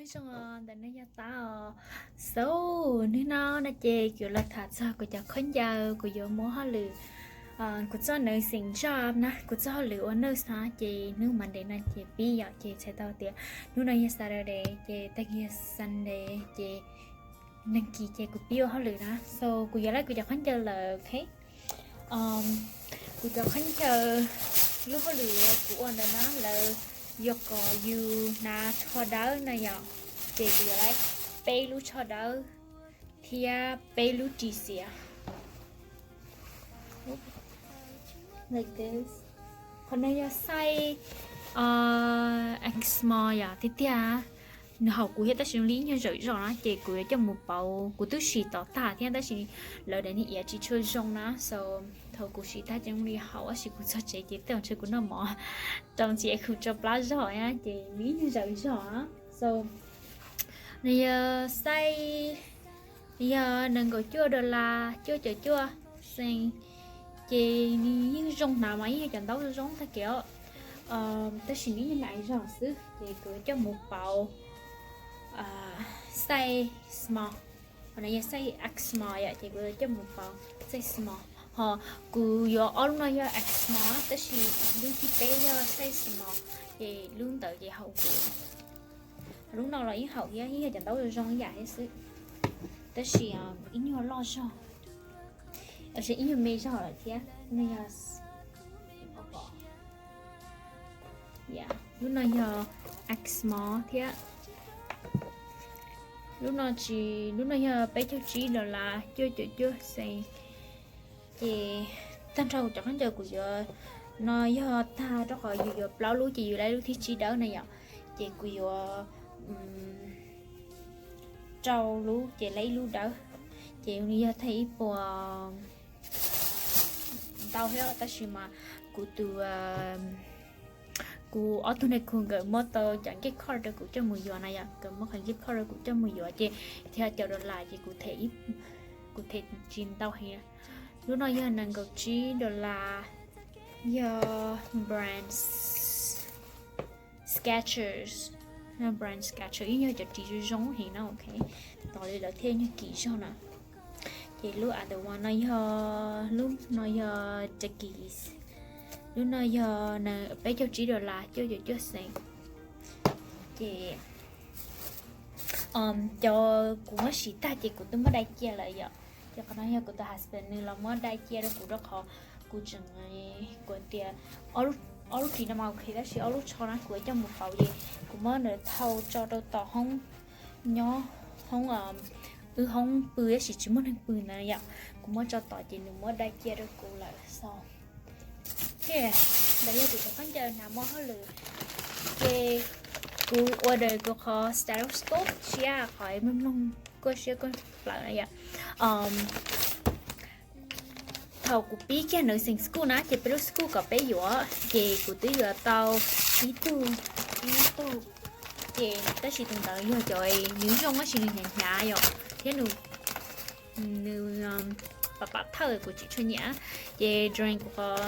Nyob zoo os, ntawm no yog Tab os. So, hnub no no ces kuv los tham txog kuv cov khaub ncaws kuv yuav muaj hauj lwm, kuv txoj nursing job na, kuv txoj hauj lwm ua nurse na, ces hnub Monday no ces pib yom, ces txhais tau tias hnub no yog Saturday ces tag kis yog Sunday ces nag kis ces kuv pib ua hauj lwm na. So kuv yuav laij kuv cov khaub ncaws lawm, ok. Kuv cov khaub ncaws, lub hauj lwm uas kuv ua ntawd na, lawv yuav kom yus hnav tsho dawb na yom, ces kuv yuav laij peb lub tsho dawb thiab peb lub ris xiav. Like this. Qhov no yog size extra small yom, tiag tiag nws haum kuv thiab tab sis zoo li ib nyuag zawm zog na, ces kuv yuav coj mus pauv. Kuv twb sim tom tag thiab tab sis lawv daim niag iav tsis tshua zoo na, so thaum kuv sim tag ces zoo li haum, tab sis kuv txog tsev ces tej zaum ntshe kuv noj mov rau ntxiv kuv tso plab zog na, ces nws ib nyuag zawm zog na. So nws yog size, nws yog nees nkaum cuaj dollar, cuaj caum cuaj cent, ces nws yeej zoo hnav mas yeej yog cov ntaub zoo zoo tag kev os. Tab sis nws yeej me zog xwb ces kuv coj mus pauv size small. Qhov no yog size extra small yom, ces kuv coj mus pauv size small. Ho kuv yuav ob lub no yog extra small tab sis lub thib peb yog size small, ces lub ntawd ces haum kuv. Lub no los yeej haum thiab, yeej yog cov ntaub zoo zoo ib yam thiab xwb, tab sis ib nyuag loj zog, ib nyuag me zog lawm thiab. Lub no yog extra small thiab. Lub no tsis, lub no yog peb caug tsib dollar, cuaj caum cuaj cent. Ces tag nrho cov khaub ncaws kuv yuav no yog tag rau qhov yus yuav plaub lub ces yus laij lub thib tsib dawb na yom, ces kuv yuav rau lub ces laij ib lub dawb, ces nws yog tag ib puas ntau thiab tab sis mas kuv tus, kuv ob tug nais khu nkawd muab tau cov gift card rau kuv coj mus yuav na yom, nkawd muab qhov gift card rau kuv coj mus yuav ces thiab cov dollar ces kuv them tsis ntau heev. Lub no yog nees nkaum tsib dollar, yog brand Skechers, brand Skechers ib nyuag cov ris zoo zoo heev no, ok, tos li lawv thiaj nyuag kim zog na. Ces lub other one no yog, lub no yog Dickies, lub no yog peb caug tsib dollar, cuaj caum cuaj cent. Ces cov kuv muab siv tag ces kuv twb muab dai cia lawm yom. Ces qhov no yog kuv tus husband nws los muab dai cia rau kuv rau qhov kuv tseem, kuv tias ob lub ris no mas ok tab sis ob lub tsho na kuv coj mus pauv ces kuv muab nws thau tso rau tom hoob nyob, hoob, wb hoob pw tab sis tsis muaj neeg pw ntawd yom, kuv muab tso tom ces nws muab dai cia rau kuv lawm so. Ok, ntawd yog kuv cov khaub ncaws hnav muaj hauj lwm. Ces kuv order kuv qhov stethoscope siab, qhov mloog mloog kuaj siab kuaj plawv na yom. Thaum kuv pib kiag nursing school na ces peb lub school kom peb yuav ces kuv twb yuav tau ib tug, ib tug, ces tab sis tus ntawd yog cov nws zoo tab sis nws hnyav hnyav yom, thiab nws, nws pam pam thawj kuv tsis tshua nyiam. Ces during kuv qhov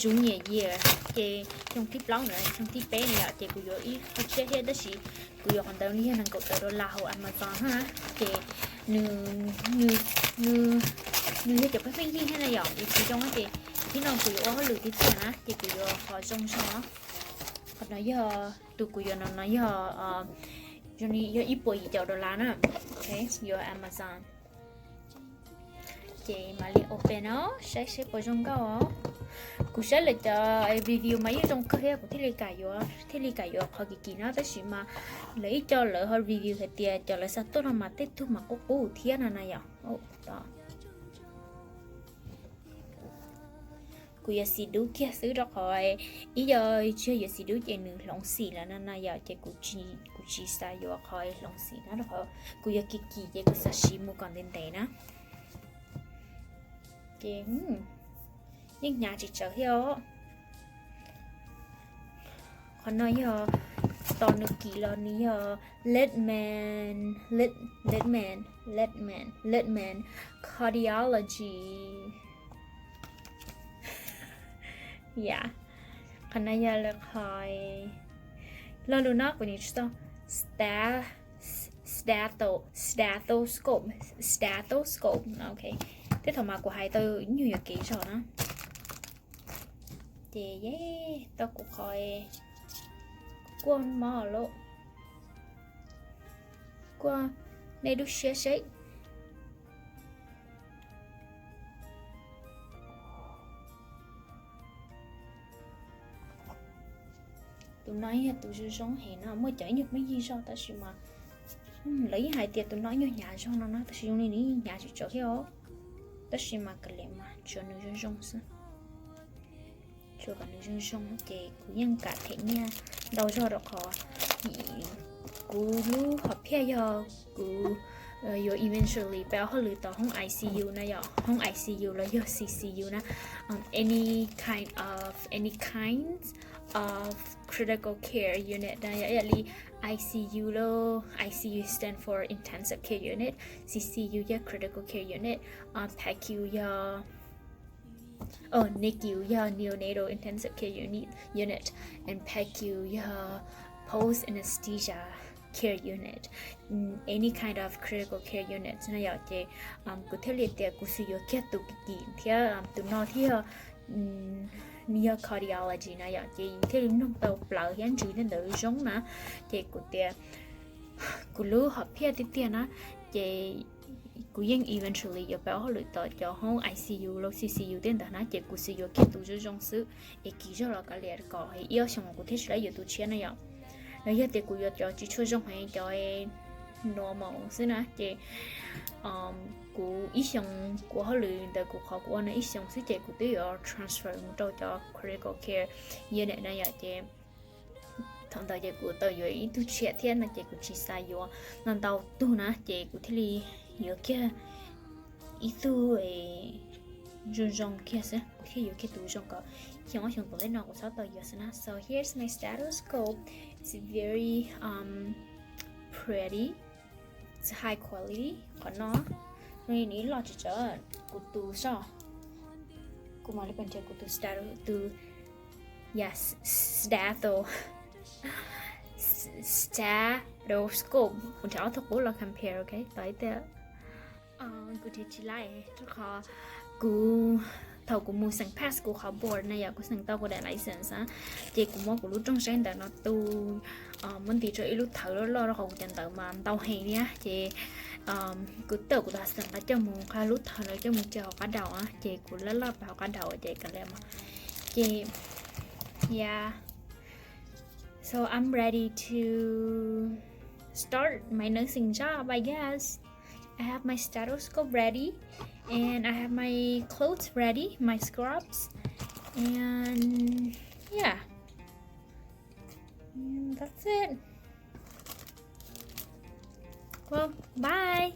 junior year ces xyoo thib plaub ntawd xyoo thib peb na yom ces kuv yuav ib qho tshiab thiab tab sis kuv yuav qhov ntawd yog nees nkaum tawm dollar hauv Amazon na, ces nws, nws yog cov pheej pheej yig thiab na yom, yus tsis zoo ces thib no kuv yuav ua hauj lwm tiag tiag na ces kuv yuav qhov zoo zog. Qhov no yog tus kuv yuav no, no yog, yog ib puas yim caum dollar na, ok, yuav Amazon. Ces mam li open no saib seb puas zoo nkauj os. Kuv saib lawv cov review mas yeej zoo kawg thiab kuv thiaj li kam yuav, thiaj li kam yuav qhov kim kim no tab sis mas lawv ib co lawv ho review hais tias cov lawv xa tuaj no mas tej tug mas qub qub thiab no na yom. Kuv yuav xim dub kiag xwb rau qhov ib yog tsis yog yuav xim dub ces nws hloov xim lawm no na yom, ces kuv tsis xav yuav qhov hloov xim na rau qhov kuv yuav kim kim ces kuv xav siv mus kom ntev ntev na. Ces yeej hnyav tsis tsawg thiab os. Qhov no yog tos nws kim los nws yog Littman, Littman, Littman, Littman Cardiology. Yam, qhov no yog lawv qhov lo lus no kuv nim tsis tau sta- stato- stethoscope, stethoscope, ok. Tej thaum mas kuv hais tau nyuag yuam kev zog na. Ces ye, tau kuv qhov kuaj mob lawm. Kuaj, nej lub siab seb. Tus no yog tus zoo zoo heev no, muaj cov ib nyuag pheej yig zog tab sis mas lawv yeej hais tias tus no ib nyuag hnyav zog no na, tab sis zoo li nws yeej hnyav tsis tsaus thiab os. Tab sis mas kav liam mas tsuas nws zoo zoo xwb. Tsuas kom nws zoo zoo ces kuv yeej kam them nyiaj ntau zog rau qhov kuv lub hom phiaj yog kuv yuav eventually pab hauj lwm tau hoob I C U na yom, hoob I C U los yog C C U na, any kind of, any kinds of critical care unit na yom, yam li I C U los, I C U stand for intensive care unit, C C U yog critical care unit, PACU yog, oh, NICU yog neonatal intensive care unit, unit, and PACU yog post anesthesia care unit, any kind of critical care unit na yom. Ces kuv thiaj li tias kuv xav yuav kiag tus kim thiab tus no thiab, nws yog cardiology na yom, ces thiaj li mloog tau plaws thiab ntsws tej ntawd zoo na. Ces kuv tias kuv lub hom phiaj tiag tiag na, ces kuv yeej eventually yuav pab hauj lwm tau cov hoob I C U los C C U tej ntawd na, ces kuv xav yuav kiag tus zoo zoo xwb, es kim zog los kav liam kom ib ob xyoos kuv thiaj tsis tau yuav tus tshiab na yom. Los yog tias kuv yuav cov tsis tshua zoo heev, cov normal xwb na, ces kuv ib xyoos kuv hauj lwm ntawm kuv qhov kuv ua no ib xyoos xwb ces kuv twb yuav transfer mus rau cov critical care unit na yom. Ces thaum ntawd ces kuv tau yuav ib tug tshiab thiab no ces kuv tsis xav yuav ntau ntau tug na, ces kuv thiaj li yuav kiag ib tug zoo zoo kiag xwb, kuv thiaj yuav kiag tus zoo kom xyoo ob xyoo tom ntej no kuv txhob tau yuav xwb na. So here's my stethoscope. It's very, um, pretty. It's high quality. Qhov no, no nws loj tsis txawv kuv tus soj. Kuv mam li pab nrhiav kuv tus stethoscope, tus, yeah, stetho- stethoscope. Kuv nrhiav ob tug qub los compare, ok, tau ib tiag. Kuv nrhiav tsis laib rau qhov kuv, thaum kuv mus xeem pass kuv qhov board na yom, kuv xeem tau kuv daim license na, ces kuv muab kuv lub rooj saib ntawm no tu, muab nti rau ib lub thawv loj loj rau qhov kuv cov ntawv mas ntau heev thiab. Ces kuv tawm kuv tus husband qab coj mus, qab lub thawv lawv coj mus cia hauv qab daus na, ces kuv laj laj pab hauv qab daus ces kav liam mas. Ces, yeah. So I'm ready to start my nursing job, I guess. I have my stethoscope ready, and I have my clothes ready, my scrubs, and yeah. And that's it. Well, bye.